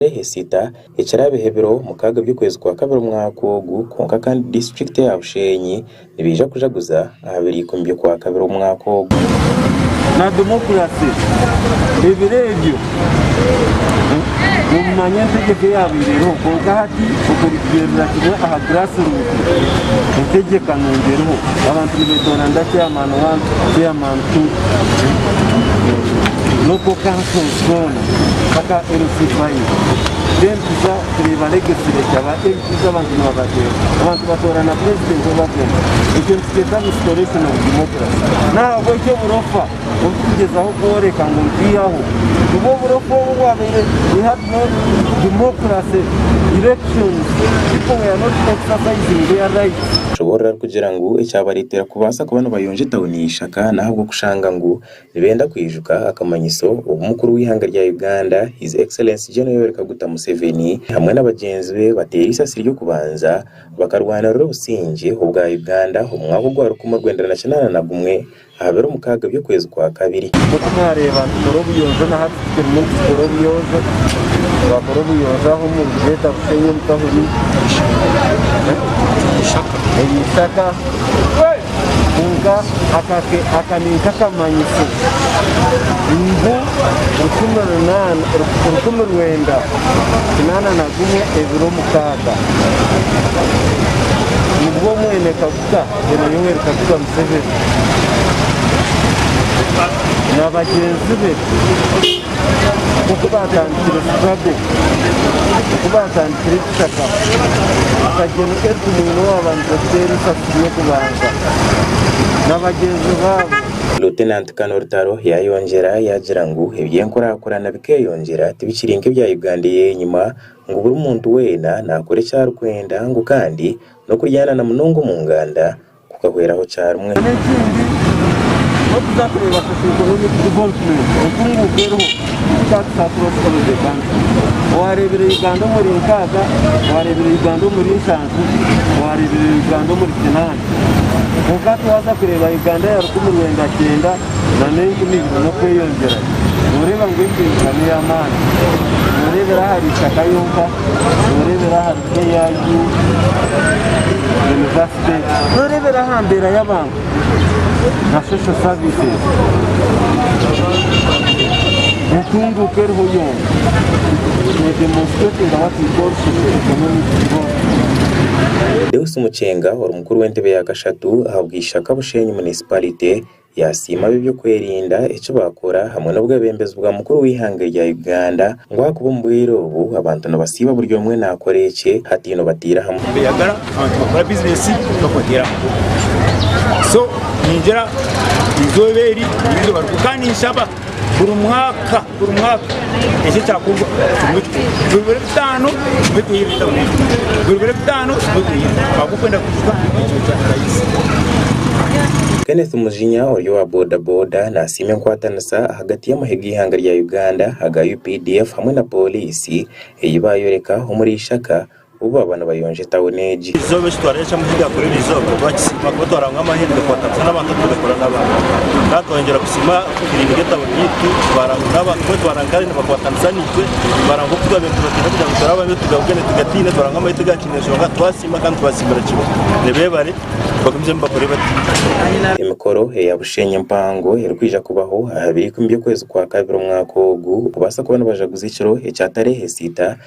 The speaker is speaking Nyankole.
Tarehe 6 ekiraabeho ebiro 6 by'okwezi kwa kabiri omwaka ogu kwonka kandi disiturikiti eya Bushenyi nibaija kujaguza aha biro 10 by'okwakabiri omwaka ogu. Na democracy ebiro ebyo nimumanya entegyeka eyabaire eriho kwonka hati okurugiirira kimwe aha grassroot entegyeka nungi eriho abantu nibetoorana chairman one, chairman two, local councils zoona mpaka LC5 then tuza kureeba legislature aba MPs abantu nibabateera abantu batoorana president ou barikwenda ekyo nikikyeta restoration of democracy nahabwekyo oburofa obu turikugyezaho kworeka ngu nitwihaho nibwo oburofa obu obwabaire we had no democracy elections people were not exercising their rights. Nashoboorora arikugira ngu ekyabareetera kubaasa kuba nibayonja etauni ya Ishaka n'ahabw'okushanga ngu Nibenda kwijuka akamanyiso obu mukuru w'eihanga rya Uganda His Excellency Gen Yoweri Kaguta Museveni hamwe na bagyenzi be bateera eisasi ry'okubanza bakarwanirira obusingye obwa Uganda omu mwaka ogwa 1981 aha biro 6 by'okwezi kwa kabiri. Nk'oku mwareeba nitukora obuyonjo na hati tukirimu nitukora obuyonjo, twakora obuyonjo aha omu Bujeeta Bushenyi omu tahuni, omu Ishaka. Kwonka aka ni nk'akamanyiso ngu 1981 ebiro 6 nibwo mwene Kaguta Gen. Yoweri Kaguta Museveni na bagyenzi be nk'oku baatandikire struggle, oku baatandikire ekishaka, nka Gen. Elly Tumwine owaabandize kuteera eisasi ry'okubanza na bagyenzi baabo. Lieutenant Colonel Rutaro yaayongyera yaagira ngu eby'enkurakurana bikeeyongyera tibikiri nk'ebya Uganda ey'enyima ngu buri muntu weena naakora eki arikwenda ngu kandi n'okuryanana munonga omu nganda kukahweraho kyarimwe. N'ekindi, n'okuza kureeba socio-economic development, entunguuka eriho, starts across all the country. Owareebire Uganda omuri nkaaga, owareebire Uganda omuri nshanju, owareebire Uganda omuri kinaana. Kwonka twaza kureeba Uganda ya 1990 n'enkumibiri n'okweyongyerayo, nooreeba ngu empinduka n'ey'amaani. Nooreebera ahari Ishaka yonka, nooreebera ahari KIU University, Nooreebera aha mbeera y'abantu na social services, entunguuka eriho yoona nedemonstratinga what we call socio-economic growth. Deus Mukyenga ori mukuru w'entebe ya kashatu ahabwa Ishaka Bushenyi Municipality Yaasiima ab'eby'okwerinda eki baakora hamwe n'obwebembezi bwa mukuru w'eihanga rya Uganda ngu ahakuba omu bwire obu abantu nibasiiba buri omwe naakora ekye hataine obataire hamwe. Nibeyagara abantu bakora bizinesi bakwatira hamwe. So ningira eizooba eri n'eizooba rikuru kandi ninshaba buri mwaka buri mwaka eki ekyakorwa kigume kikore. Buri biro bitaano tugume twihire etawuni egi. Buri biro bitaano tugume twihire ahabw'okwenda kwijuka ekiro kya Kirayisi. Kenneth Mujinya ori owa boda boda nasiima enkwatanisa ahagati y'amahe g'eihanga rya Uganda aga UPDF hamwe na pooriisi ei bayoreka omuri Ishaka obu baaba nibayonja etawuni egi. Eizooba eki twareeba eky'amahe gaakora eri izooba twakisiima kuba twaranga amahe nigakwatanisha n'abantu tugakora n'abantu. Kandi twayongyera kusiima kirinika etawuni yaitu twaranga n'abantu kuba twaranga kare nibakwatanisa naitwe baranga oku twabaire nibatiina kugira ngu turabayo tugabugane tugatiine twaranga amahe tigakiine nshonga twasiima kandi twasiimira kimwe. Nibeebare bagumizemu bakore bati. Emikoro eya Bushenyi empango erikwija kubaho aha biro ikumi by'okwezi kwa kabiri omwaka ogu kubaasa kuba nibajaguza ekiro ekya tarehe siita.